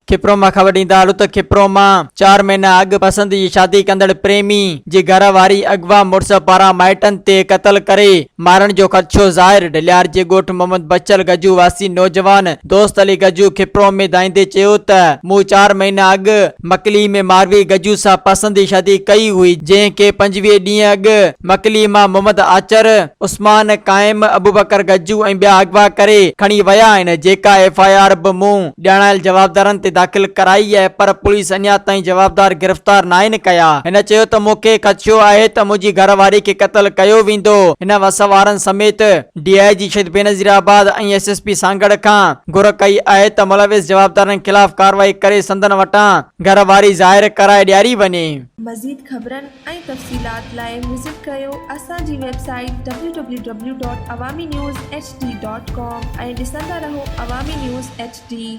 کپرو مان خبر ڏيندا هلون ته کپرو مان چار مهينا اڳ پسند جي شادي ڪندڙ پريمي جي گهر واري اغوا مڙس پاران مائٽن تي قتل ڪري مارڻ جو خدشو ظاهر، ڍليار جي ڳوٺ محمد بچل گجو واسي نوجوان دوست علي گجو کپرو ۾ دانهيندي چيو ته مون چار مهينا اڳ مڪلي ۾ ماروي گجو سان پسند جي شادي ڪئي هئي جنهن کي 25 ڏينهن اڳ مڪلي مان محمد آچر، عثمان قائم، ابوبڪر گجو ۽ ٻيا اغوا ڪري کڻي ويا آهن، جيڪا ايف I R به مون ڄاڻايل جوابدارن تي داخل ڪرائي آهي پر پوليس اڃا تائين جوابدار گرفتار ناهن ڪيا. هن چيو ته مون کي خدشو آهي ته منهنجي گهر واري کي قتل ڪيو ويندو. هن وس وارن سميت D I G Shaheed Benazirabad ۽ S S P Sanghar کان گهر ڪئي آهي ته ملوث جوابدارن خلاف ڪارروائي ڪري سندن وٽان گهر واري ظاهر ڪرائي ڏياري وڃي. مزيد خبرن ۽ تفصيلات لاء وزٽ ڪريو اسان جي website W W W dot Awami news H D dot com ۽ ڏسندا رهو عوامي نيوز ايڇ ڊي.